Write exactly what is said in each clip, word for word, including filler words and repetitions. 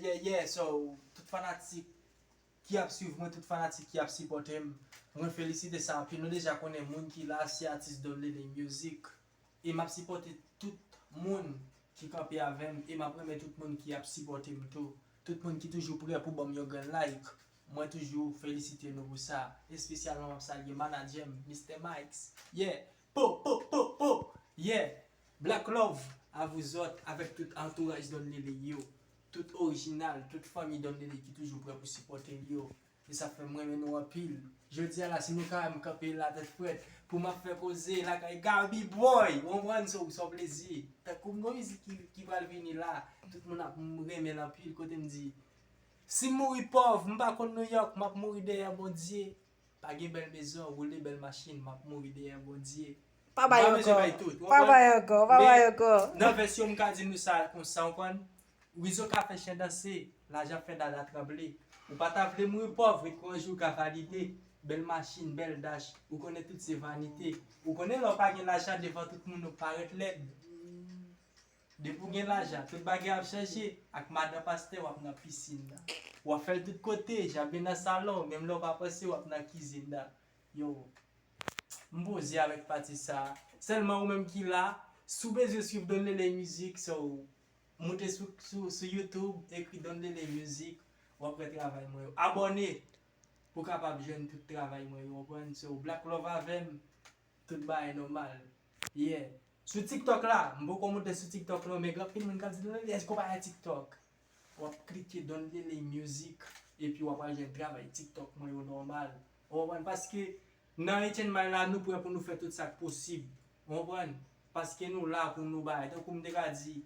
Yeah, yeah, so, tout fanatik ki ap swiv mwen, tout fanatik ki ap sipòte m, mwen felisite sa anpil. Nou deja konnen moun ki la, se atis Don Lele Music. E m ap sipòte tout moun ki kanpe avè m, e m ap renmen tout moun ki ap sipòte m tou. Tout moun ki toujou prè pou ban m yon grenn like, mwen toujou felisite nou pou sa. Espesyalman, m ap salye manadjè m, Mister Mikes. Yeah! Po, po, po, po! Yeah! Black love à vous autres, avèk tout antouraj Don Lele yo. Tout orijinal, tout fanmi Don Lele ki toujou prè pou sipòte l yo. E sa fè m renmen nou anpil. Jodi a la, si nou ka wè m kanpe la tèt frèt, pou m ap fè koze lakay Gaby Boy, w konprann, se yon plezi. Tankou m gon mizik ki, ki pral vini la, tout moun ap renmen l anpil, kote m di, si m mouri pòv, m pa konn Nouyòk, m ap mouri dèyè Bondye. Pa gen bèl mezon, woule bèl machin, m ap mouri dèyè Bondye. Pa bay ankò. Pa bay ankò, pa bay ankò. Nan vèsyon m ka di nou sa konsa, w konprann? Rizo ka fè chen danse, lajan fè dada tranble. Ou pa ta vle mouri pòv, ret pou yon jou ka valide. Bèl machin, bèl dach, ou konnen tout se vanite. Ou konnen lè w pa gen lajan devan tout moun ou parèt lèd. Depi w gen lajan, tout bagay ap chanje. Ak madan pastè, w ap nan pisin nan. W ap fè l tout kote, jaben nan salon, menm lè w pa panse, w ap nan kizin nan. Yo, m poze avèk pati sa. Sèlman ou menm ki la, si w bezwen swiv Don Lele Music, so, moute sou, sou, sou YouTube, ekri Don Lele Music, w ap wè travay mwen yo. Abòne pou w kapab jwenn tout travay mwen yo, w konprann? So, Black Love avè m, tout bagay nòmal. Yeah. Sou TikTok la, m poko monte sou TikTok non, men gen anpil moun k ap di, Don Lele, èske w pa gen TikTok? W ap klike Don Lele Music, epi w ap al jwenn travay TikTok mwen yo nòmal. Ou konprann? Paske nan Etienne May la, nou prè pou nou fè tout sa k posib. Ou konprann? Paske nou la pou nou bay. Tankou m te ka di,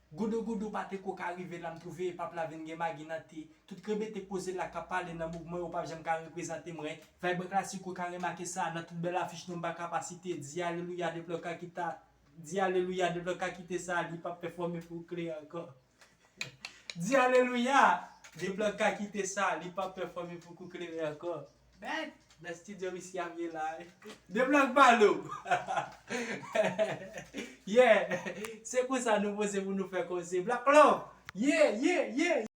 Goudougoudou pa te ko ka rive la, m twouve epap la vin gen magi nan te. Tout krebete k poze la k ap pale nan mouvman yo p ap janm ka reprezante mwen. Vayban klasik ou ka remake sa nan tout bèl afich nou m pa ka pa site. Di alelouya de plè ka kita. Di alelouya de plè ka kite sa, li p ap pèfòme pou klere ankò. Di alelouya de plè ka kite sa, li p ap pèfòme pou kou klere ankò. Bèt, nan studio misye ap ye la, wi. De blòk balo. Yeah, se konsa nou poze pou nou fè koze. Black Love. Yeah, yeah, yeah.